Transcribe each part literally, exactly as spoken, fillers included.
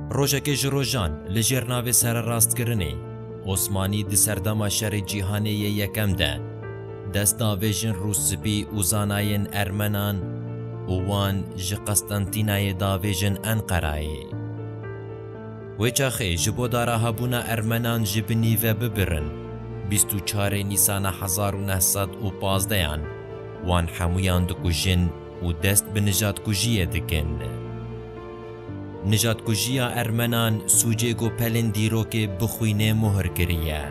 Rojekê ji rojan li jêr navê sererastkirinê, Osmanî di serdema şerê cîhanê yê yekem de dest davêjin rûspî û zanayên Ermenan û wan ji Qestentînayê davêjin Enqerayê. Wê çaxê ji bo darahebûna Ermenan ji binî ve bibirin, bîst û çarê Nîsana hezar û neh sed û pazdeyan wan hemûyan dikujin û dest bi nijatkujiyê dikin. Nijadkujiya Ermenan sûcê ku pelên dîrokê bi xwînê mohr kiriye.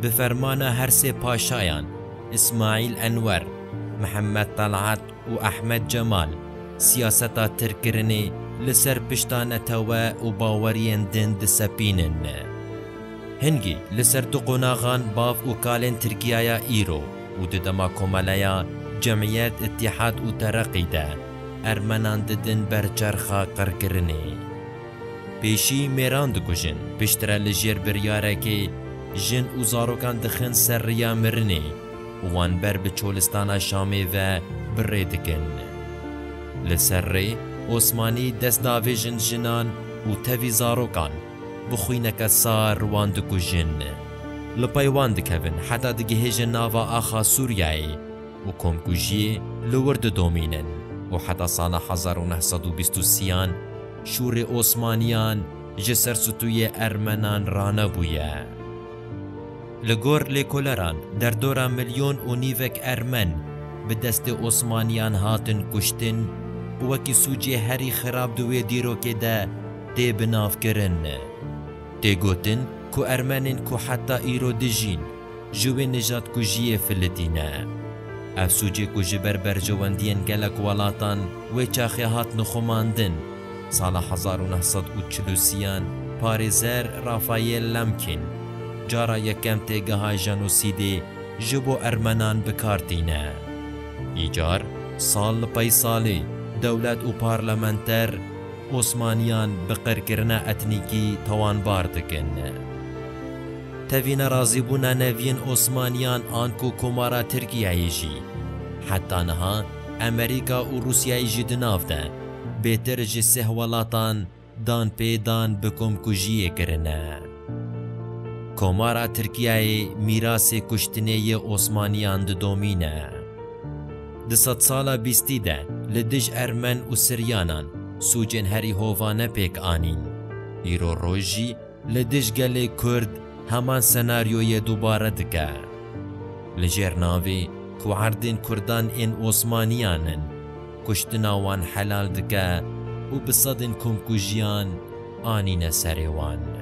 Bi fermana her sê paşayan, Îsmaîl Enwer, Mihemed Talat û Ehmed Cemal, siyaseta tirkirinê li ser pişta netewe û baweriyên din disepînin. Hingî li ser du qonaxan bav û kalên Tirkiyaya îro û di dema komeleya Cemiyet, Îtîhad û Tereqî de Ermenan didin ber çerxa qirkirinê. Pêşî mêran dikujin, piştre li jêr biryarekê jin û zarokan dixin ser riya mirinê û wan ber bi çolistana Şamê ve bi rê dikin. Li ser rê, Osmanî dest davêjin jinan û tevî zarokan bi xwîneke sar wan dikujin. Li pey wan dikevin heta digihêjin nava axa Sûriyeyê û komkujiyê li wir didomînin û heta sala hezar û neh sed û bîst û sêyan şûrê Osmaniyan ji ser stûyê Ermenan ranebûye. Li gor lêkoleran, derdora milyon û nîvek Ermen bi destê Osmaniyan hatin kuştin û wekî sûcê herî xirab di wê dîrokê de tê binavkirin. Tê gotin ku Ermenên ku heta îro dijîn, ji wê nijatkujiyê filitîne. Ev sûcê ku ji ber berjewendiyên gelek welatan wê çaxê hat nixumandin, sala hezar û neh sed û çil û sêyan parêzer Rafael Lemkin cara yekem têgeha jenosîdê ji bo Ermenan bi kar tîne. Îcar, sal li pey salê dewlet û parlamenter Osmaniyan bi qirkirina etnîkî tawanbar dikin. Tevî nerazîbûna neviyên Osmaniyan anku Komara Tirkiyeyê jî, heta niha Amerîka û Rûsyayê jî di nav de bêtir ji sih welatan dan pê dan bi komkujiyê kirine. Komara Tirkiyeyê mîrasê kuştinê yê Osmaniyan didomîne. Di sedsala bîstî de li dij Ermen û Siryanan sûcên herî hovane pêk anîn. Îro roj jî li dij gelê Kurd heman senaryoyê dubare dike. Li jêr navê ku erdên Kurdan ên Osmaniyan in, kuştina wan helal dike û bi sedên komkujiyan anîne serê wan.